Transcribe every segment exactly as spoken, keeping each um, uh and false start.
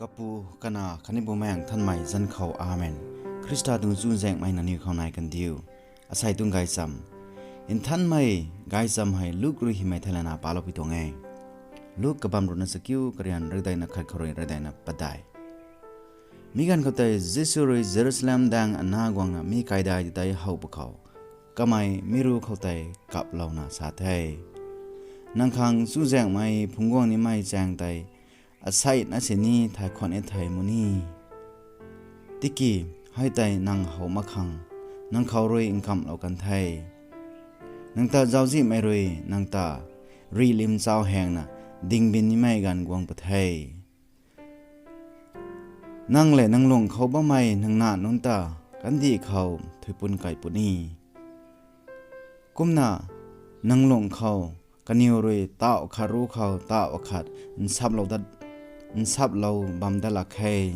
Kapu, Kanac khatni Bumaengh Nthanmei zanc khou, Amen. Khrista tuang chuzaenghmei nangniw khou nai kandiu. Asei tuang gaychamv. Nthanmei gaychamv hei Luk rui hymei thei lana paloupui tuang e. Luk kabamv ruhna chakiu, karian rikdeina khat khou rui rikdeina padeih. Mi ganv khou tei Jisu rui Jerusalem daeng ana guangna mi kaidai ti tei how pwkhou, kamei mi ruc khou tei kaplouna sa the: Nang khang chuzaenghmei phungc guang nimei chaeng tei aseina sini thay khwan e thei mu ni. Tiki hei tei nang how mak khang nang khou rui nkamhlou kan the. Nang ta zauczihmei rui nang ta rihlim chau hengna dingbin nimei ganv guang pw the. Nang lev nang lung khou bammei nang nac nunc ta kandih khou thuipun kai puni. Kumna nang lung khou kaniw rui tauh khat ruc khou tauh akhat nsaplou dat, nsaplou bam dat lak khe.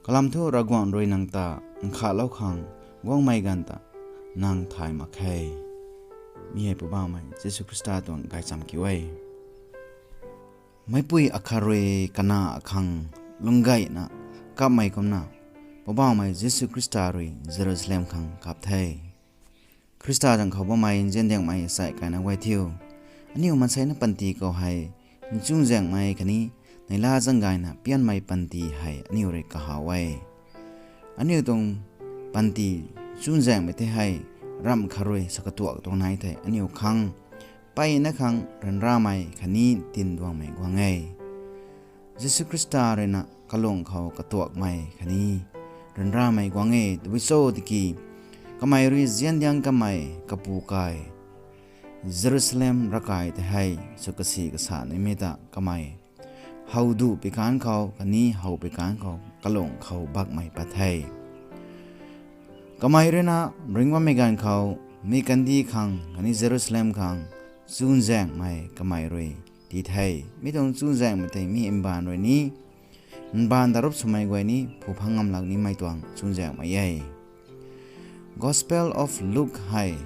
Kalam thu Ravguangc rui nang ta nkhavlou khang guangmei ganv ta nang thay mak khe. Mi hei Poubauhmei Jisu Khrista tuang gaychamv kiu e. Meicpui akhat rui kanac akhang lunggayna kapmei kumna, Poubauhmei Jisu Khrista rui Jerusalem khang kap the. Khrista zanc khou bammei nziandiangmei sai kaina guay thiu, aniu maansei na panty khou hei chuzaenghmei khatni neihla zanggayna pianmei panty hei aniu rui kahaw e. Aniu tuang panty chuzaenghmei tei hei ramh khat rui sa katuak tuang nai thei aniu khang mpeyna khang ryanramei khatni tinduangmei guang e. Jisu Khrista rui na kalung khou katuakmei khatni ryanramei guang e. Tabui cho tiki kamei rui nziandiang kamei kapu kai Jerusalem ravkai tei hei sw kasi kasa nimei ta kamei howduh pui kanv khou khatni how pui kanv khou kalung khou bakmei pat the. Kamei rui na ringc bammei ganv khou mi kandih khang khatni Jerusalem khang chuzaenghmei kamei rui tii the. Mi tuang chuzaenghmei tei mi mbaanv rui ni, mbaanv ta rup swmei guay ni phu phang ngam lak nimei tuang chuzaenghmei e. Gospel of Luke hei,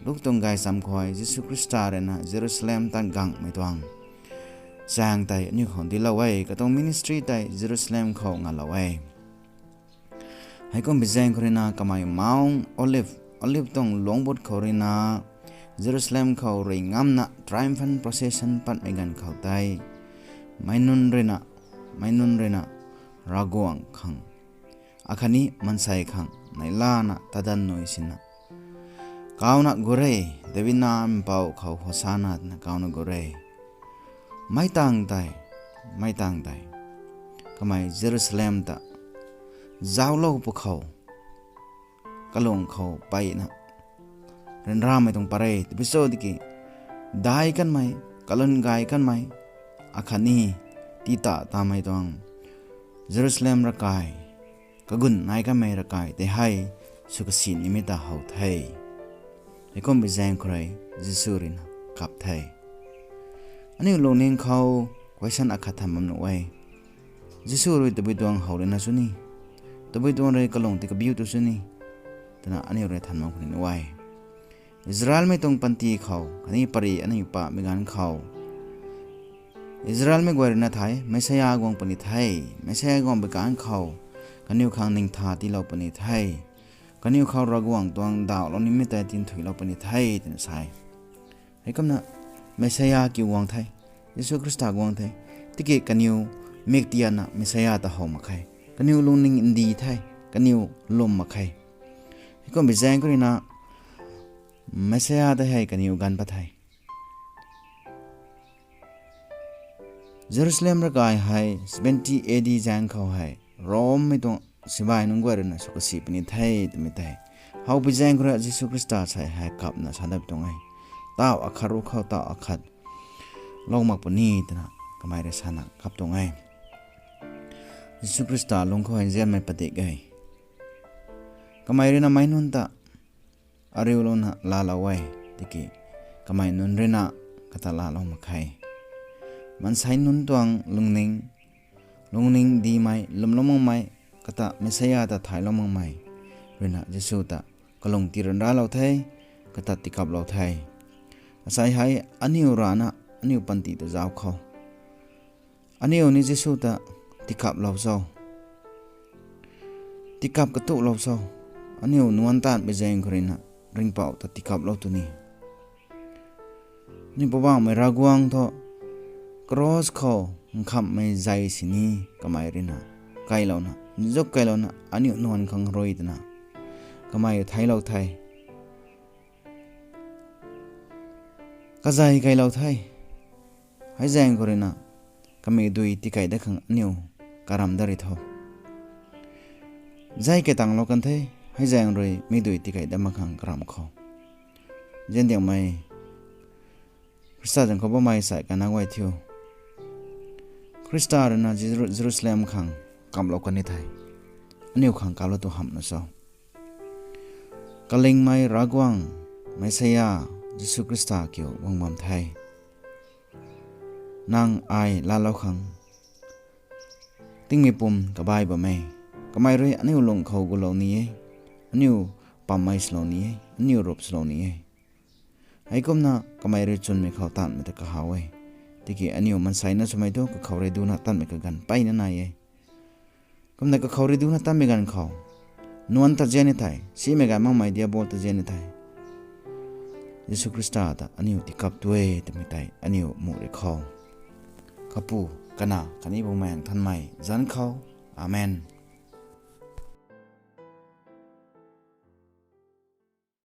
Luk tuang gaychamv khou hei Jisu Khrista rui na Jerusalem tan gangmei tuang chaeng tei aniu khou dinclou e. Katuang ministry tei Jerusalem khou ngalou e. Heikum bi zaeng khou rui na kamei Mount Olive, Olive tuang lungc but khou rui na Jerusalem khou rui ngamna triumphal procession patmei ganv khou tei, meic nunc rui na, meic nunc rui na Ravguangc khang akhatni maansei khang neihlana tadanv nui sina, Kauna gut e, David na mpouh khou Hosana twna kauna gut e. Meic tangv tei, meic tangv tei, kamei Jerusalem ta zauclou pwkhou kalung khou mpeyna ryanramei tuang pat re. Tabui cho tiki dai kanmei, kalun gay kanmei, akhatni tii ta tamei tuang Jerusalem ravkai, kagun nai kanmei ravkai tei hei sw kasi nimei ta how the. Heikum bi zaeng khou rui Jisu rui na kap the. Aniu lungning khou question akhat than bam nuh e. Jisu rui tabui tuang how rui na sw ni, tabui tuang rui kalung tei kabiu tu sw ni, twna aniu rui than bam khou ni nuh e. Israelmei tuang panty khou khatni pary aniu pamei ganv khou Israelmei guay rui na thei Messiah guang puni the. Messiah guang pui kanv khou kaniw khang ningtha tiilou puni the. Kaniw khou Ravguangc tuang ndauhlou nimei tei tinthuilou puni the twna sa e. Heikumna Messiah kiu guang the, Jisu Khrista guang the. Tiki kaniw mik tiana Messiah ta how mak khe. Kaniw lungning ndi the, kaniw lwm mak khe. Heikum bi zaeng khou rui na Messiah tei hei kaniw ganv pat the. Jerusalem ravkai hei seventy A D zaeng khou hei Rommei tuang sibai nunc guay rui na sw kasi puni the twmei tei how bi zaeng khou rui Jisu Khrista sei hei kapna sa dat tuang e. Tauh akhat ruc khou tauh akhat lou mak puni twna kamei rui sana kap tuang e. Jisu Khrista lung khou hei nzianmei padik e. Kamei rui na meic nunc ta ariulouna laalou e, tiki kamei nunc rui na kata laalou mak khe. Maansei nunc tuang lungning, lungning dimei, lwmlou makmei, kata Messiah ta thaylou makmei rui na Jisu ta kalung tii ryanralou the, kata tiikaplou the. Asei hei aniu rana aniu panty ta zauc khou aniu ni Jisu ta tikaplou cho? Tikap katuhlou cho? Aniu nuanc taanvmei zaeng khou ruina Ringhpouc ta tikaplou tu ni. Aniu Poubauhmei Ravguangc thu cross khou nkhamhmei zei sini kamei ruina kailouna, nzuk kailouna aniu nuanc khang rui twna kamei theiclou the. Kazei kailou the. Hei zaeng khou ruina kamei dui tikai dat khang aniu karam dat ri tho. Zei kei tanglou kan the, hei zaeng rui mi dui tikai dat mak khang karam khou. Ziandiangmei Khrista zanc khou bammei sai kana guay thiu, Khrista ruina Jeru- Jerusalem khang kaplou kan ni the. Aniu khang kaplou tu hamhna cho? Kalingmei Ravguangc, Messiah, Jisu Khrista kiu guang bam the. Nang ai laalou khang tingmei pum kabai bam e. Kamei rui aniu lung khou gulou ni e, aniu pammei swlou ni e, aniu rup swlou ni e. Heikumna kamei rui chwnmei khou taanvmei ta kahaw e. Tiki aniu maanseina swmei thu kakhou rui duna taanvmei kaganv mpeyna nai e. Kumna kakhou rui duna taanvmei ganv khou nuanc ta zian ni thei, simei ganv makmei Diabol ta zian ni thei, Jisu Khrista ta aniu tikap tu e twmei tei aniu muh ri khou. Kapu, Kanac khatni Bumaengh Nthanmei zanc khou. Amen.